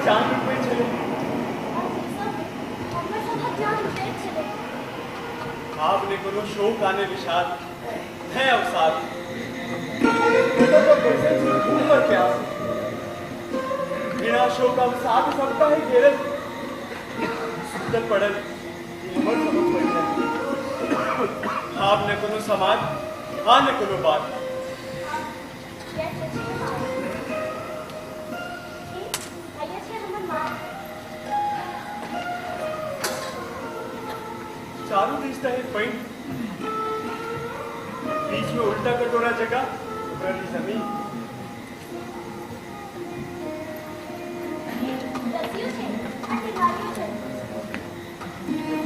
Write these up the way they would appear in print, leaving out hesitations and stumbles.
जान लुटबै छलै। हमर सभक जान लुटैत छलै। आब ने कोनो शोक आने विषाद है अवसाद। तो बैसल छी भूख और प्यास, बिना शोक अवसाद सबटा ही घेरल। सुतल पड़ल हमर सभक परिजन। आब ने कोनो समाज आ ने कोनो बात। चारू दिस तहे पानि, बीच में उल्टा कटोरा जगह ओकरा जमीन।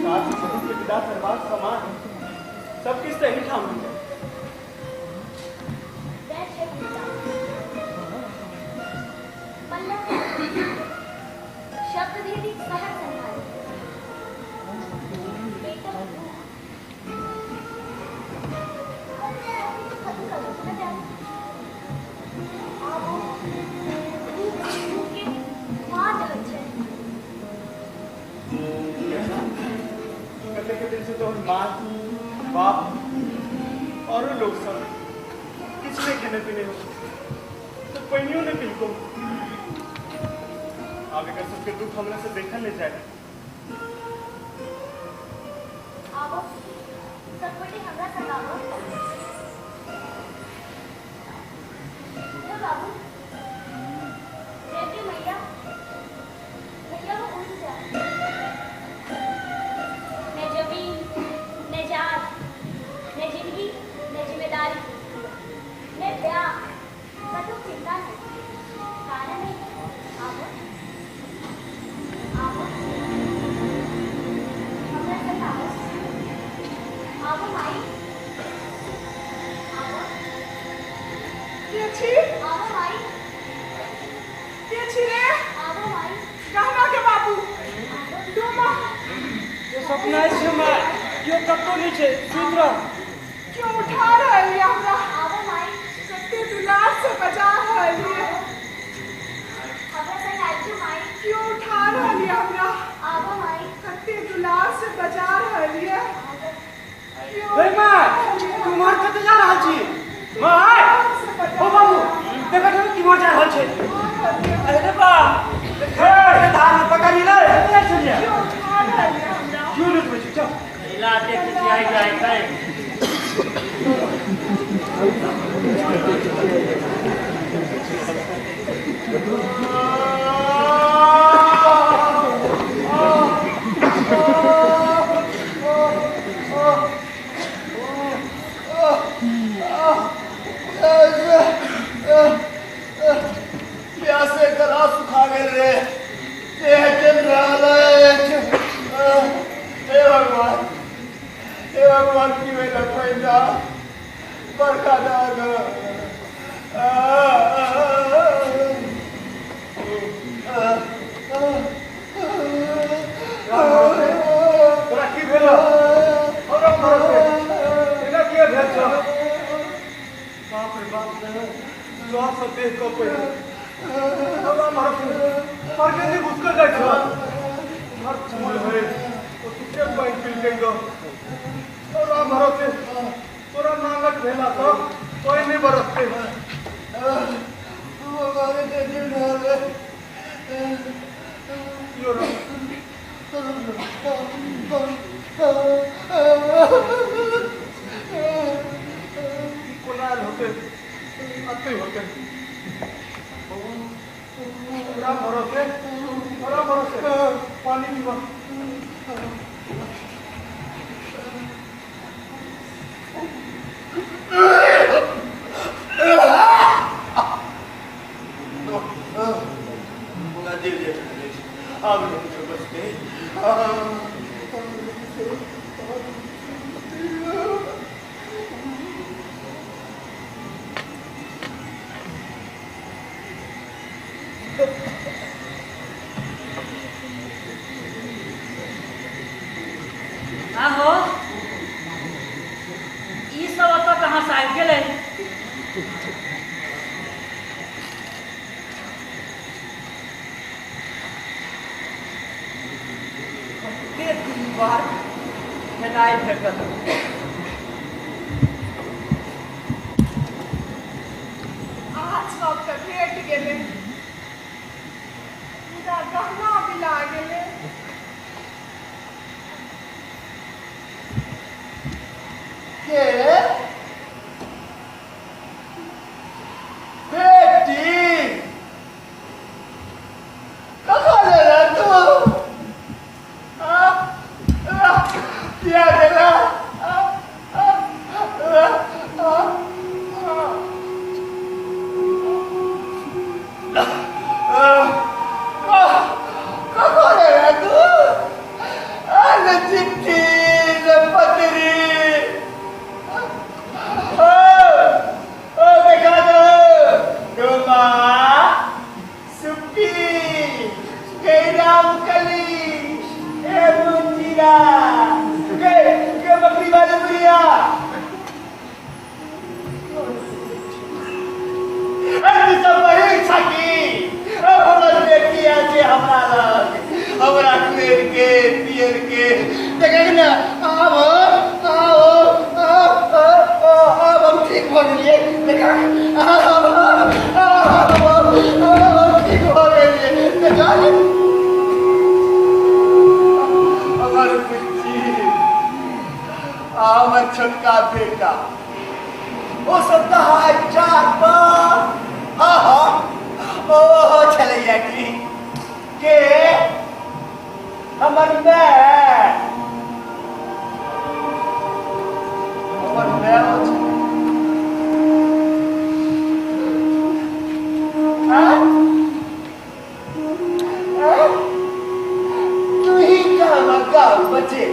साथ के विदा करबाक सामान सब किछु तऽ एहिठाम मिल जायत। माँ बाप और लोग सब किछु नहीं खेने पीने हो तो पानियो नहीं पीलको। आब एकर सबके दुख हमरा से देखल नहीं जाए। आबो सब गोटे हमरा संग आबो। बाबू जय मैया, मैया वो उठ जा। न जमीन न जात न जिंदगी न जिम्मेदारी न ब्याह, कतौ चिंता नहीं, कारण नहीं। आबो आबो हमरा संग आबो। आबो माई आबो। के छी? आबो माई। के छी रे? आबो माई। कहना के बाबू डोमा ये सपना छै माय, यो कतौ नहीं छै, सुति रह। क्यों उठा रहल ये हमरा? आबो माई। कते दुलार से बजा रहल ये। हमरा संग आबि जो माई। क्यों उठा रहल ये हमरा? आबो माई। कते दुलार से बजा रहल ये। हे my, तू मार कतऽ जा रहल छी? My ओ बाबू देखै छी की जा रहल छै। अरे बा हे धान पकड़ि ले। क्यों उठा रहल ये हमरा? क्यों लुटबै छी? चल इला के खिसियाइ जाइ छै। प्यासे गला सुखा गेल रे, देह चल रहल अछि। हे भगवान, हे भगवान की भेल पैदा बरखा दाग। तोरा की भेल? और भरोसे एना किया भेल छौ? बाप रे बाप, जोर से देख कऽ पहिले हमरा भरोसे मर गेल घुसकल जाइ छौ। घर फूल है ओ तुके पानि पीलकै गऽ। तोरा भरोसे तोरा नांगट भेला तऽ पानि नहि बरसतै। यो रह। कोना आयल होतै? अतै होतै। राम भरोसे, राम भरोसे पानी पीबा। अब नहीं तो बचते। आहो ई सब ओतऽ कहाँ से आबि गेलै? बाहर खेनाइ भेटत। अहाँ सब तऽ भेट गेलै, मुदा गहना बिला गेलै। के बेटी कहाँ गेला तू? किया गेला? कहाँ गेला तू? न चिट्ठी न पत्री। ओ देखा दो डोमा सुप्पी के रामकली ए मुंजीरा के बकरी वाले बुढ़िया। अरे सब बड़ी छकी हमर बेटी আছে हमरा लग, हमरा कुएर के पियर के देखे ने। आब आओ आब हम ठीक भऽ गेलियै। देखा आब ठीक भऽ गेलियै। देखा हमर बुच्ची आ हमर छोटका बेटा ओ सब तऽ हाय चार पर हाँ हाँ ओ छलैया की के हमर माय, हमर माय तू ही कहाँ गाँव बचे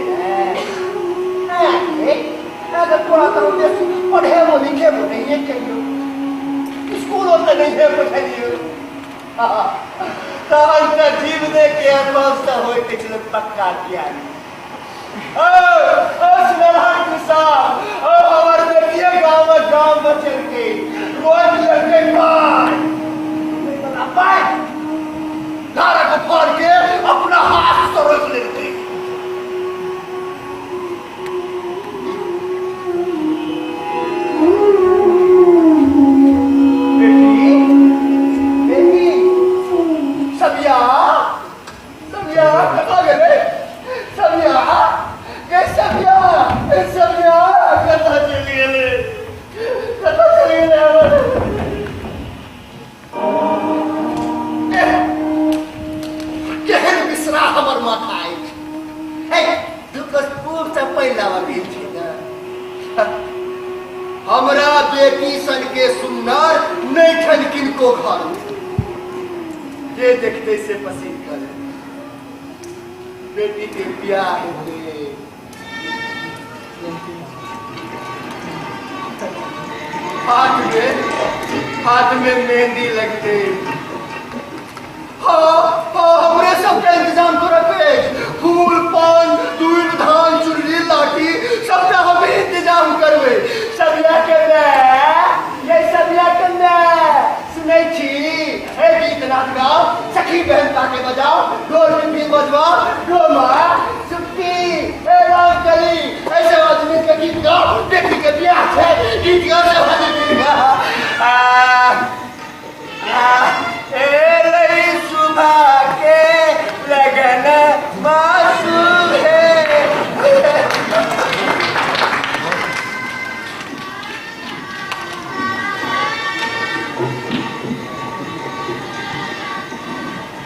अगर तोरा तो पढ़ेबो लिखेबो नहीं है कहियो, स्कूलो से नहीं है पढ़लियो तहन तऽ जीवने के अवस्था होइत छलै पक्का ज्ञान। ओ सुनलहक तू सब? ओ हमर बेटिए गाँव गाँव बचेलकै, रोज लेलकै पाइ पाइ धारा को फाड़ के अपना हाथ से रोक लेलकै। बेटी बेटी सबिया सबिया कतऽ गेलै? सबिया गे सबिया ए सबिया कतऽ चलि गेलै? कतऽ चलि गेलै हमर? केहन मिश्रा हमर माथा अछि। हे दू कोस पूबसँ पानि लाबऽ गेल छी ने। हमरा बेटी सन के सुन्नर नहि छनि किनको घर में, जे देखते से पसीन करे। बेटी के बियाह हेतै, हाथ में मेहंदी लगते। हाँ हाँ हमरे सबके इंतजाम तो रखे, फूल पान दूध धान चुनरी लाठी सबटा हम इंतजाम करबै। सबिया के माय, ये सबिया के माय सुनै छी? हे गीत नाच गाओ, सखी बहन ताके बजाओ, ढोल पिपी बजवाओ, डोमा सुप्पी ए रामकली ऐसे आदमी के गीत गाओ, बेटी के बियाह छै गीत गाओ सब आदमी गीत गाओ। आ ए सुबह के लगन मासू है।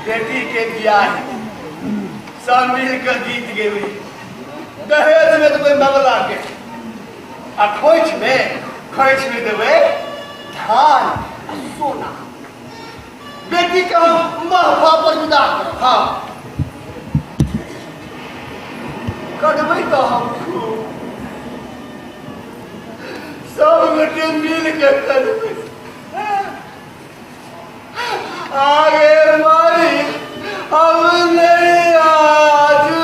बेटी के बियाह सब मिलकर गीत गेबै। दहेज में देबै बंगला के आ खोइछ में देबै धान आ सोना। बेटी के हम महफा पर विदा करब। हाँ करबै तऽ हम खूब सब गोटे मिल के करबै। आगे मारी हम नहीं आगे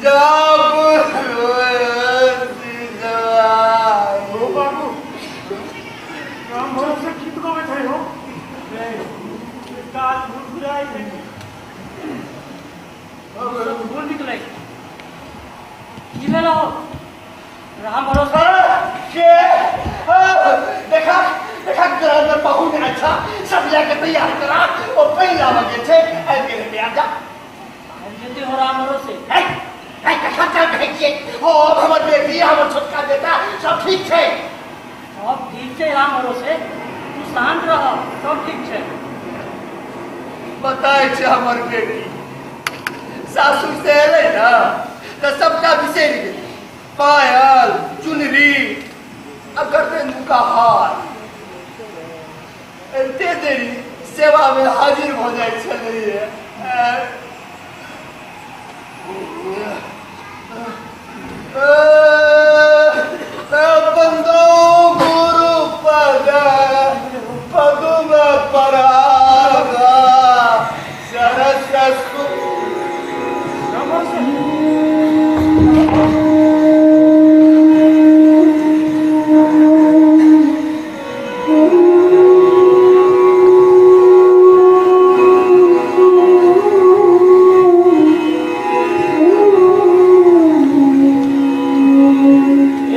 जाब ओ बाबू राम भरोसे गीत गबैत है हो। काल घुरघुराइ है। राम भरोसे के देखा देखा ग्राम में पाहुन अच्छा सब लेके तैयार करा और पहिला बजे छे आबि गेलै तैयार जा आबि जेतै हो राम भरोसे है है कखन चल भेजिए हो हमर बेटी हमर छोटका बेटा सब ठीक छै। सब ठीक छै राम भरोसे, तू शांत रह, सब ठीक छै। बताय छै हमर बेटी सासुर से एलै ना तऽ सबटा बिसरि गेलै, पायल चुनरी आ गर्दन का हार। एते देरी सेवा में हाजिर भऽ जाइ छलैए। बंदो गुरु पद पदुम परागा सरस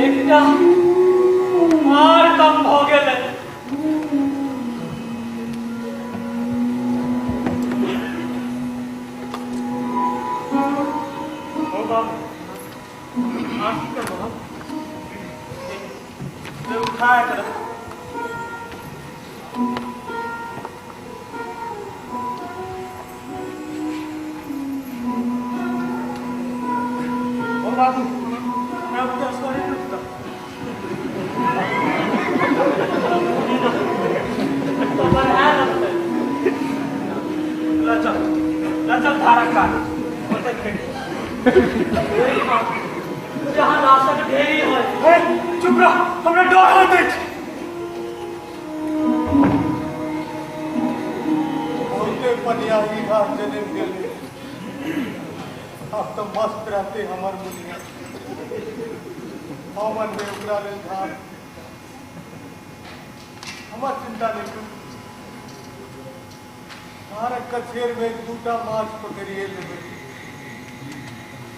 एकटा आर कम भऽ गेलै। ओ बाबू अहाँ की करबह? उठा कर ओ बाबू हमरा बुते असगरे नहि उठता। तो बढ़ा लगतै। लऽ चल लऽ चल धारक कात ओतऽ खेल। जहाँ लाशक ढेरी होय। हे चुप रह, हमरा डर होइत अछि। बहुते पनियाही घास जनमि गेलै, आब तऽ मस्त रहतै हमर मुनिया। हम अनबै ओकरा लेल घास, हमर चिन्ता नहि करू। धारक कछेर में दूटा माछ पकड़िए लेबै,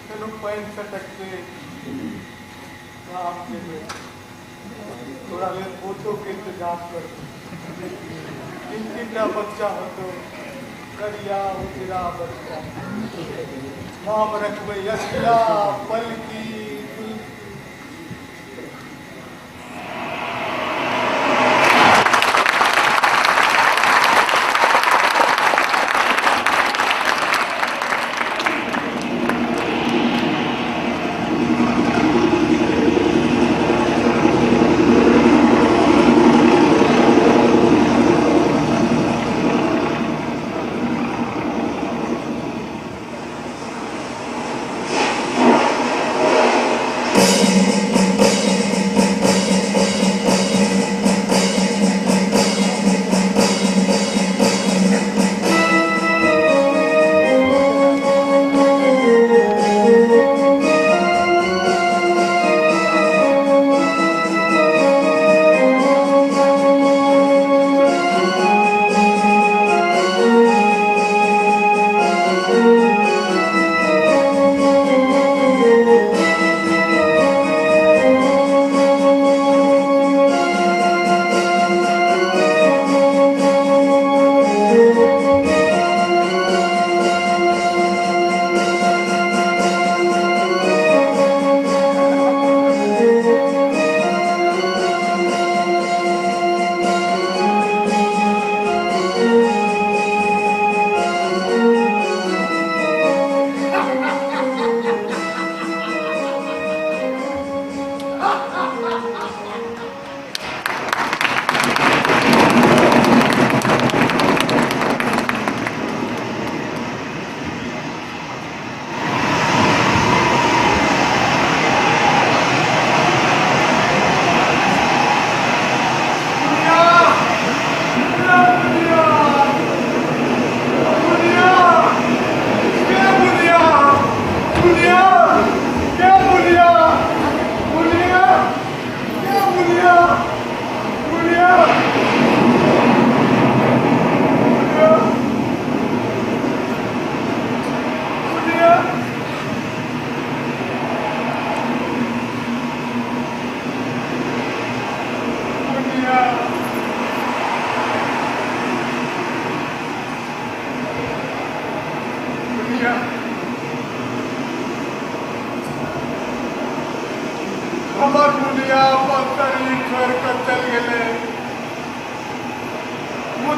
चलू पानि सटकतै गाम जेबै, तोरा लेल बोटो के इंतजाम करबै। तीन तीन टा बच्चा होतो, करिया उजरा बच्चा, नाम रखबै यशिया पलकी दुलकी।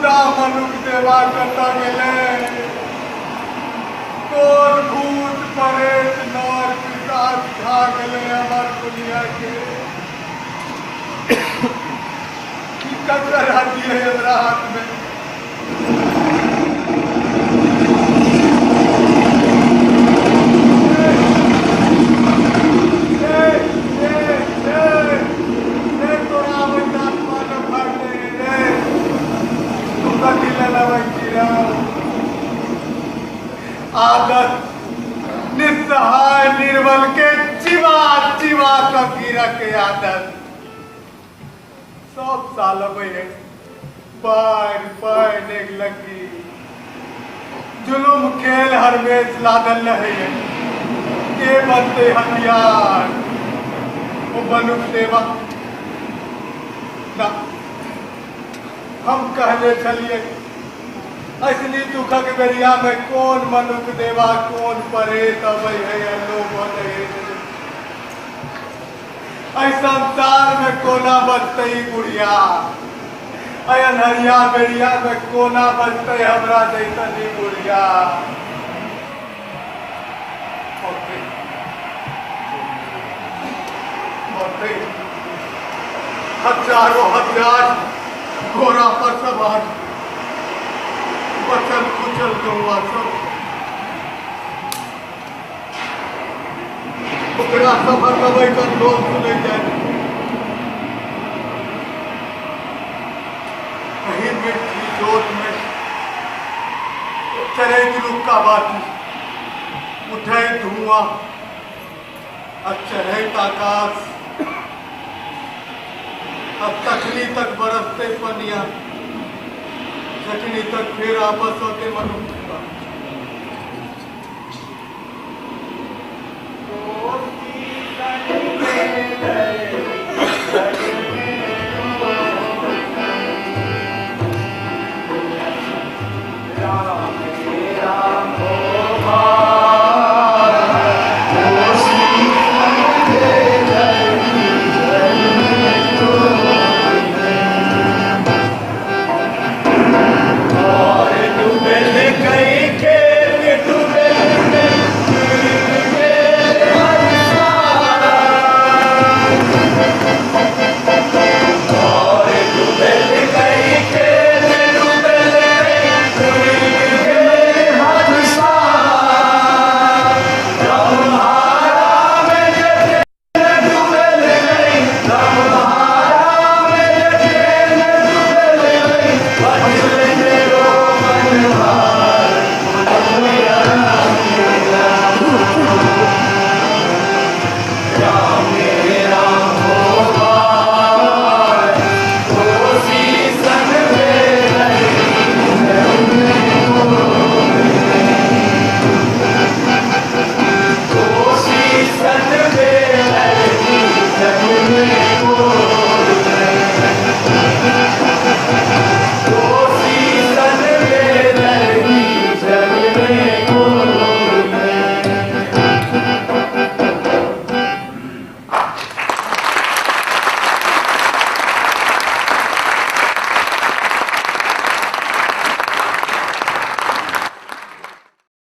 मुदा मनुख देवा कतऽ गेलै? कोन भूत परेत नर पिशाच खा गेलै हमर दुनिया के? की ककर हड्डी है हमरा हाथ में? आदत निस्सहाय निर्बल के चिबा चिबा कऽ गिरऽ के आदत। सब साल अबै है बाढ़ि पानि एक लगी जुलुम खेल हरमेश लागल रहै। के बनतै हथियार ओ बनुक देवा? ना, हम कहने छलियै असली दुखक बेरिया में कोन मनुख देवा कोन परेत अबै है लोभ है। एहि संसार में कोना बचतै ई बुढ़िया? एहि अन्हरिया बेरिया में कोना बचतै हमरा जैसन ई बुढ़िया? हजारों हजार घोड़ा पर सवार बचल कुचल गौआ सब, ओकरा सभक अबै के लोक सुनै जाय। कहीं मिट्टी जोत में चढ़ैत रुक्का बाती, उठै धुआं आ चढ़ैत आकाश। अब तखनी तक बरसते पनिया जखनी तक फेर आपस होते मनुष्य।